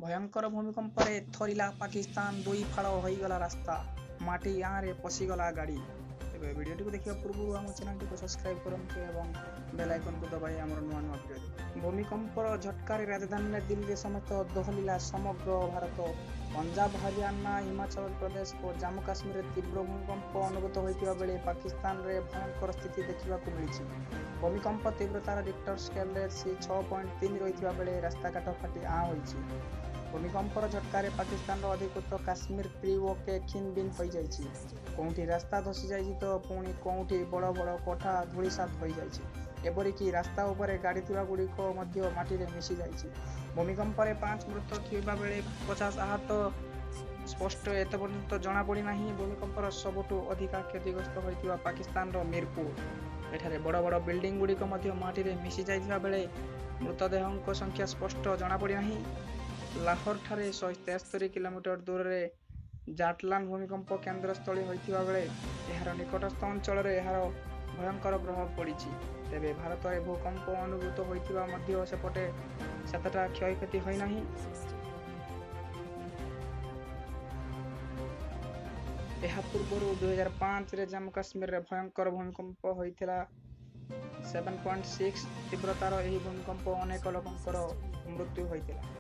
ଭୟଙ୍କର ଭୂମିକମ୍ପରେ ଥରିଲା ପାକିସ୍ତାନ, ଦୁଇ ଫାଳ ହୋଇଗଲା ରାସ୍ତା, ମାଟି ଆଁରେ ପଶିଗଲା ଗାଡ଼ି। ତେବେ ଭିଡ଼ିଓଟିକୁ ଦେଖିବା ପୂର୍ବରୁ ଆମ ଚ୍ୟାନେଲଟିକୁ ସବସ୍କ୍ରାଇବ୍ କରନ୍ତୁ ଏବଂ ବେଲ୍ ଆଇକନ୍କୁ ଦବାଇ ଆମର ନୂଆ ନୂଆ ଭିଡ଼ିଓ ଦେଖନ୍ତୁ। ଭୂମିକମ୍ପର ଝଟକାରେ ରାଜଧାନୀ ଦିଲ୍ଲୀ ସମେତ ଦୋହଲିଲା ସମଗ୍ର ଭାରତ। ପଞ୍ଜାବ, ହରିୟାଣା, ହିମାଚଳ ପ୍ରଦେଶ ଓ ଜାମ୍ମୁ କାଶ୍ମୀରରେ ତୀବ୍ର ଭୂମିକମ୍ପ ଅନୁଭୂତ ହୋଇଥିବା ବେଳେ ପାକିସ୍ତାନରେ ଭୟଙ୍କର ସ୍ଥିତି ଦେଖିବାକୁ ମିଳିଛି। ଭୂମିକମ୍ପ ତୀବ୍ରତାର ରିକ୍ଟର ସ୍କେଲରେ 6.3 ରହିଥିବା ବେଳେ ରାସ୍ତାଘାଟ ଫାଟି ଆଁ ହୋଇଛି। ଭୂମିକମ୍ପର ଝଟକାରେ ପାକିସ୍ତାନର ଅଧିକୃତ କାଶ୍ମୀର ପିଓକେ ଖିନଭିନ ହୋଇଯାଇଛି। କେଉଁଠି ରାସ୍ତା ଧସିଯାଇଛି ତ ପୁଣି କେଉଁଠି ବଡ଼ ବଡ଼ କୋଠା ଧୂଳିସାତ ହୋଇଯାଇଛି। ଏପରିକି ରାସ୍ତା ଉପରେ ଗାଡ଼ି ଥିବା ଗୁଡ଼ିକ ମଧ୍ୟ ମାଟିରେ ମିଶିଯାଇଛି। ଭୂମିକମ୍ପରେ 5 ମୃତ ଥିବା ବେଳେ 50 ଆହତ ସ୍ପଷ୍ଟ ଏତେ ପର୍ଯ୍ୟନ୍ତ ଜଣାପଡ଼ିନାହିଁ। ଭୂମିକମ୍ପର ସବୁଠୁ ଅଧିକା କ୍ଷତିଗ୍ରସ୍ତ ହୋଇଥିବା ପାକିସ୍ତାନର ମିରପୁର। ଏଠାରେ ବଡ଼ ବଡ଼ ବିଲ୍ଡିଂ ଗୁଡ଼ିକ ମଧ୍ୟ ମାଟିରେ ମିଶି ଯାଇଥିବା ବେଳେ ମୃତଦେହଙ୍କ ସଂଖ୍ୟା ସ୍ପଷ୍ଟ ଜଣାପଡ଼ିନାହିଁ। ଲାହୋରଠାରେ 173 କିଲୋମିଟର ଦୂରରେ ଜାଟଲାନ ଭୂମିକମ୍ପ କେନ୍ଦ୍ରସ୍ଥଳୀ ହୋଇଥିବା ବେଳେ ଏହାର ନିକଟସ୍ଥ ଅଞ୍ଚଳରେ ଏହାର ଭୟଙ୍କର ପ୍ରଭାବ ପଡ଼ିଛି। ତେବେ ଭାରତରେ ଭୂକମ୍ପ ଅନୁଭୂତ ହୋଇଥିବା ମଧ୍ୟ ସେପଟେ ସେତେଟା କ୍ଷୟକ୍ଷତି ହୋଇନାହିଁ। ଏହା ପୂର୍ବରୁ 2005ରେ ଜାମ୍ମୁ କାଶ୍ମୀରରେ ଭୟଙ୍କର ଭୂମିକମ୍ପ ହୋଇଥିଲା। 7.6 ତୀବ୍ରତାର ଏହି ଭୂମିକମ୍ପ ଅନେକ ଲୋକଙ୍କର ମୃତ୍ୟୁ ହୋଇଥିଲା।